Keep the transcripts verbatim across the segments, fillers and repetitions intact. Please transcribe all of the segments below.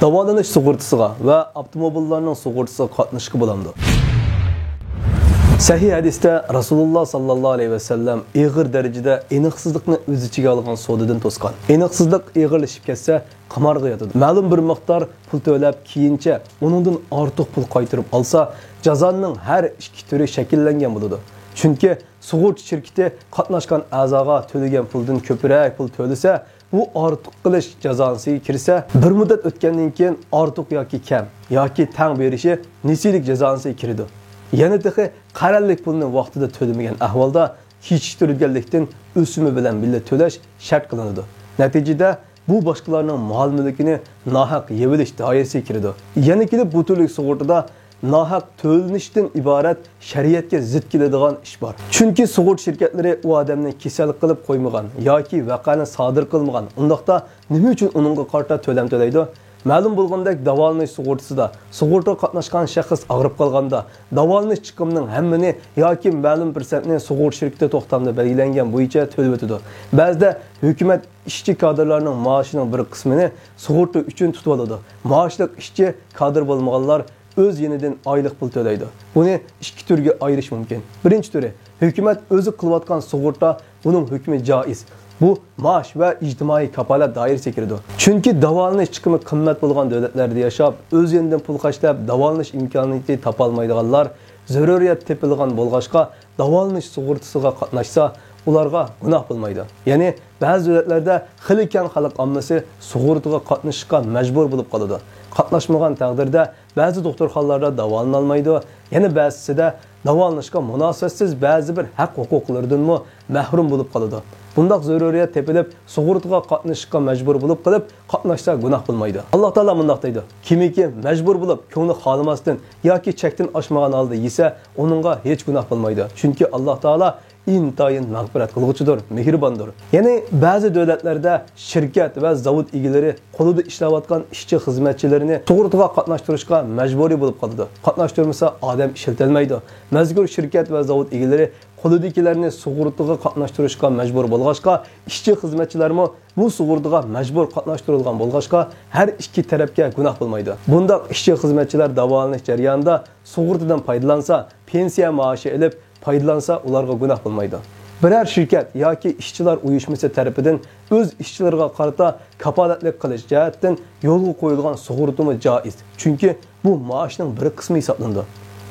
داۋالىنىش سۇغۇرتىسىغا ۋە ئاپتوموبىللارنىڭ سۇغۇرتىسىغا قاتنىشىشقا بولامدۇ؟ سەھىھ ھەدىستە رەسۇلۇللا ساللاللاھۇ ئەلەيھى ۋەسەللەم ئېغىر دەرىجىدە ئېنىقسىزلىقنى ئۆز ئىچىگە ئالغان سودىدىن توسقان. ئېنىقسىزلىق ئېغىرلىشىپ كەتسە، قىمارغا ياتىدۇ. مەلۇم بىر مىقدار پۇل تۆلەپ، كېيىنچە ئۇنىڭدىن ئارتۇق پۇل قايتۇرۇپ ئالسا، جازانىڭ ھەر ئىككى تۈرى شەكىللەنگەن بولىدۇ. چۈنكى سۇغۇرتا شىركىتى قاتناشقان ئەزاغا تۆلىگەن پۇلدىن كۆپرەك پۇل تۆلىسە، بۇ ئارتۇق قىلىش جازاسىگە كىرسە، بىر مۇددەت ئۆتكەندىن كېيىن ئارتۇق ياكى كەم، ياكى تەڭ بېرىشى نېسىلىك جازاسىگە كىرىدۇ. يەنە تېخى قەرەللىك پۇلنى ۋاقتىدا تۆلىمىگەن ئەھۋالدا، كېچىكتۈرۈلگەنلىكتىن ئۆسۈمى بىلەن بىللە تۆلەش شەرت قىلىنىدۇ. نەتىجىدە، بۇ باشقىلارنىڭ مال-مۈلكىنى ناھەق يەۋېلىش دائىرىسىگە كىرىدۇ. يەنە كېلىپ بۇ تۈرلۈك سۇغۇرتىدا ناھەق تۆلىنىشتىن ئىبارەت شەرىئەتكە زىت كېلىدىغان ئىش بار. چۈنكى سۇغۇرتا شىركەتلىرى ئۇ ئادەمنى كېسەل قىلىپ قويمىغان ياكى ۋەقەنى سادىر قىلمىغان، ئۇنداقتا نېمە ئۈچۈن ئۇنىڭغا قارىتا تۆلەم تۆلەيدۇ؟ مەلۇم بولغىنىدەك، داۋالىنىش سۇغۇرتىسىدا سۇغۇرتىغا قاتناشقان شەخس ئاغرىپ قالغاندا، داۋالىنىش چىقىمىنىڭ ھەممىنى ياكى مەلۇم پىرسەنتنى سۇغۇرتا شىركىتى توختامدا بەلگىلەنگەن بويىچە تۆلىۋېتىدۇ. بەزىدە ھۆكۈمەت ئىشچى كادىرلارنىڭ مائاشىنىڭ بىر قىسمىنى سۇغۇرتا ئۈچۈن تۇتۇۋالىدۇ. مائاشلىق ئىشچى كادىر بولمىغانلار ئۆز يېنىدىن ئايلىق پۇل تۆلەيدۇ. بۇنى ئىككى تۈرگە ئايرىش مۇمكىن. بىرىنچى تۈرى، ھۆكۈمەت ئۆزى قىلىۋاتقان سۇغۇرتا، بۇنىڭ ھۆكمى جائىز. بۇ مائاش ۋە ئىجتىمائىي كاپالەت دائىرىسىگە كىرىدۇ. چۈنكى داۋالىنىش چىقىمى قىممەت بولغان دۆلەتلەردە ياشاپ، ئۆز يېنىدىن پۇل خەجلەپ، داۋالىنىش ئىمكانىيىتى تاپالمايدىغانلار زۆرۈرىيەت تېپىلغان بولغاچقا، داۋالىنىش سۇغۇرتىسىغا قاتناشسا، ئۇلارغا گۇناھ بولمايدۇ. يەنى، بەزى دۆلەتلەردە خېلى كەڭ خەلق ئاممىسى سۇغۇرتىغا قاتنىشىشقا مەجبۇر بولۇپ قالىدۇ. قاتناشمىغان تەقدىردە، بەزى دوختۇرخانىلاردا داۋالىنالمايدۇ، يەنە بەزىسىدە داۋالىنىشقا مۇناسىۋەتسىز بەزى بىر ھەق-ھوقۇقلىرىدىنمۇ مەھرۇم بولۇپ قالىدۇ. بۇنداق زۆرۈرىيەت تېپىلىپ، سۇغۇرتىغا قاتنىشىشقا مەجبۇر بولۇپ قېلىپ، قاتناشسا گۇناھ بولمايدۇ. ئاللا تائالا مۇنداق دەيدۇ: كىمكى مەجبۇر بولۇپ، كۆڭلى خالىماستىن ياكى چەكتىن ئاشمىغان ھالدا يېسە، ئۇنىڭغا ھېچ گۇناھ بولمايدۇ. چۈنكى ئاللا تائالا ئىنتايىن مەغپىرەت قىلغۇچىدۇر، مېھرىباندۇر. يەنى بەزى دۆلەتلەردە شىركەت ۋە زاۋۇت ئىگىلىرى قولىدا ئىشلەۋاتقان ئىشچى-خىزمەتچىلىرىنى سۇغۇرتىغا قاتناشتۇرۇشقا مەجبۇرىي بولۇپ قالىدۇ. قاتناشتۇرمىسا ئادەم ئىشلىتەلمەيدۇ. مەزكۇر شىركەت ۋە زاۋۇت ئىگىلىرى قولىدىكىلەرنى سۇغۇرتىغا قاتناشتۇرۇشقا مەجبۇر بولغاچقا، ئىشچى-خىزمەتچىلەرمۇ بۇ سۇغۇرتىغا مەجبۇر قاتناشتۇرۇلغان بولغاچقا، ھەر ئىككى تەرەپكە گۇناھ بولمايدۇ. بۇنداق ئىشچى-خىزمەتچىلەر داۋالىنىش جەريانىدا سۇغۇرتىدىن پايدىلانسا، پېنسىيە مائاشى ئېلىپ پايدىلانسا، ئۇلارغا گۇناھ بولمايدۇ. بىرەر شىركەت ياكى ئىشچىلار ئۇيۇشمىسى تەرىپىدىن ئۆز ئىشچىلىرىغا قارىتا كاپالەتلىك قىلىش جەھەتتىن يولغا قويۇلغان سۇغۇرتىمۇ جائىز، چۈنكى بۇ مائاشنىڭ بىر قىسمى ھېسابلىنىدۇ.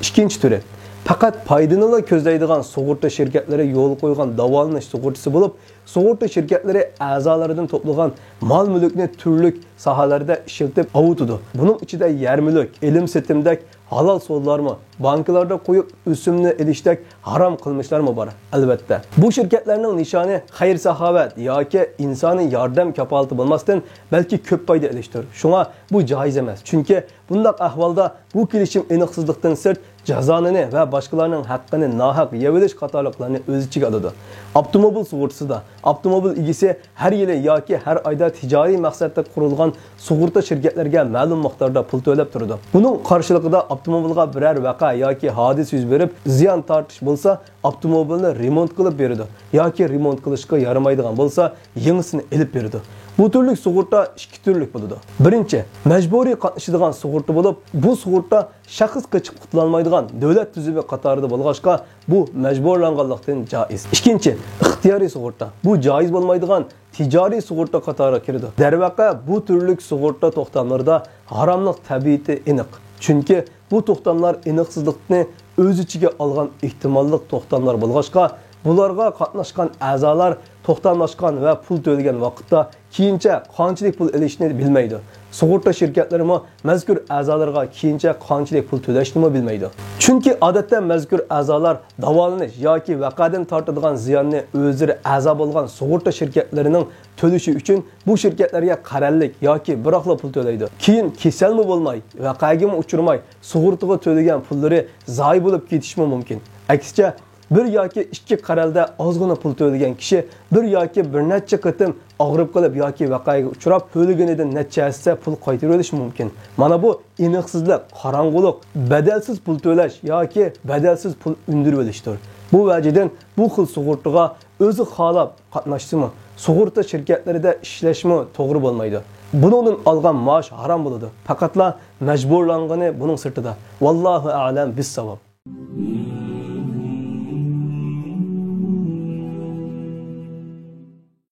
ئىككىنچى تۈرى، پەقەت پايدىنىلا كۆزلەيدىغان سۇغۇرتا شىركەتلىرى يولغا قويغان داۋالىنىش سۇغۇرتىسى بولۇپ، سۇغۇرتا شىركەتلىرى ئەزالىرىدىن توپلىغان مال-مۈلۈكنى تۈرلۈك ساھەلەردە ئىشلىتىپ ئاۋۇتىدۇ. بۇنىڭ ئىچىدە يەر-مۈلۈك، ئېلىم-سېتىمدەك ھالال سودىلارمۇ، بانكىلاردا قويۇپ ئۆسۈمنى ئېلىشتەك ھارام قىلمىشلارمۇ بار. ئەلۋەتتە، بۇ شىركەتلەرنىڭ نىشانى خەير-ساخاۋەت ياكى ئىنسانىي ياردەم كاپالىتى بولماستىن، بەلكى كۆپ پايدا ئېلىشتۇر. شۇڭا بۇ جائىز ئەمەس. چۈنكى بۇنداق ئەھۋالدا بۇ كېلىشىم ئېنىقسىزلىقتىن سىرت، جازانىنى ۋە باشقىلارنىڭ ھەققىنى ناھەق يەۋېلىش قاتارلىقلارنى ئۆز ئىچىگە ئالىدۇ. ئاپتوموبىل سۇغۇرتىسىدا ئاپتوموبىل ئىگىسى ھەر يىلى ياكى ھەر ئايدا تىجارىي مەقسەتتە قۇرۇلغان سۇغۇرتا شىركەتلىرىگە مەلۇم مىقداردا پۇل تۆلەپ تۇرىدۇ. بۇنىڭ قارشىلىقىدا ئاپتوموبىلغا بىرەر ۋەقە ياكى ھادىسە يۈز بېرىپ، زىيان تارتىش بولسا، ئاپتوموبىلنى رېمونت قىلىپ بېرىدۇ ياكى رېمونت قىلىشقا يارىمايدىغان بولسا، يېڭىسىنى ئېلىپ بېرىدۇ. بۇ تۈرلۈك سۇغۇرتا ئىككى تۈرلۈك بولىدۇ. بىرىنچى، مەجبۇرىي قاتنىشىدىغان سۇغۇرتا بولۇپ، بۇ سۇغۇرتا شەخس قېچىپ قۇتۇلالمايدىغان دۆلەت تۈزۈمى قاتارىدا بولغاچقا، بۇ مەجبۇرلانغانلىقتىن جائىز. ئىككىنچى، ئىختىيارىي سۇغۇرتا. بۇ جائىز بولمايدىغان تىجارىي سۇغۇرتا قاتارىغا كىرىدۇ. دەرۋەقە، بۇ تۈرلۈك سۇغۇرتا توختاملىرىدا ھاراملىق تەبىئىتى ئېنىق. چۈنكى بۇ توختاملار ئېنىقسىزلىقنى ئۆز ئىچىگە ئالغان ئېھتىماللىق توختاملار بولغاچقا، بۇلارغا قاتناشقان ئەزالار توختاملاشقان ۋە پۇل تۆلىگەن ۋاقىتتا كېيىنچە قانچىلىك پۇل ئېلىشنى بىلمەيدۇ. سۇغۇرتا شىركەتلىرىمۇ مەزكۇر ئەزالىرىغا كېيىنچە قانچىلىك پۇل تۆلەشنىمۇ بىلمەيدۇ. چۈنكى ئادەتتە مەزكۇر ئەزالار داۋالىنىش ياكى ۋەقەدىن تارتىدىغان زىياننى ئۆزلىرى ئەزا بولغان سۇغۇرتا شىركەتلىرىنىڭ تۆلىشى ئۈچۈن بۇ شىركەتلەرگە قەرەللىك ياكى بىراقلا پۇل تۆلەيدۇ. كېيىن كېسەلمۇ بولماي، ۋەقەگىمۇ ئۇچرىماي، سۇغۇرتىغا تۆلىگەن پۇللىرى زايە بولۇپ كېتىشىمۇ مۇمكىن. ئەكسىچە، بىر ياكى ئىككى قەرەلدە ئازغىنا پۇل تۆلىگەن كىشى بىر ياكى بىر نەچچە قېتىم ئاغرىپ قېلىپ ياكى ۋەقەگە ئۇچراپ، تۆلىگىنىدىن نەچچە ھەسسە پۇل قايتۇرۇۋېلىشى مۇمكىن. مانا بۇ ئېنىقسىزلىق، قاراڭغۇلۇق، بەدەلسىز پۇل تۆلەش ياكى بەدەلسىز پۇل ئۈندۈرۈۋېلىشتۇر. بۇ ۋەجىدىن بۇ خىل سۇغۇرتىغا ئۆزى خالاپ قاتناشسىمۇ، سۇغۇرتا شىركەتلىرىدە ئىشلەشمۇ توغرا بولمايدۇ. بۇنىڭدىن ئالغان مائاش ھارام بولىدۇ. پەقەتلا مەجبۇرلانغىنى بۇنىڭ سىرتىدا. ۋاللاھۇ ئەلەم بىسساۋاب.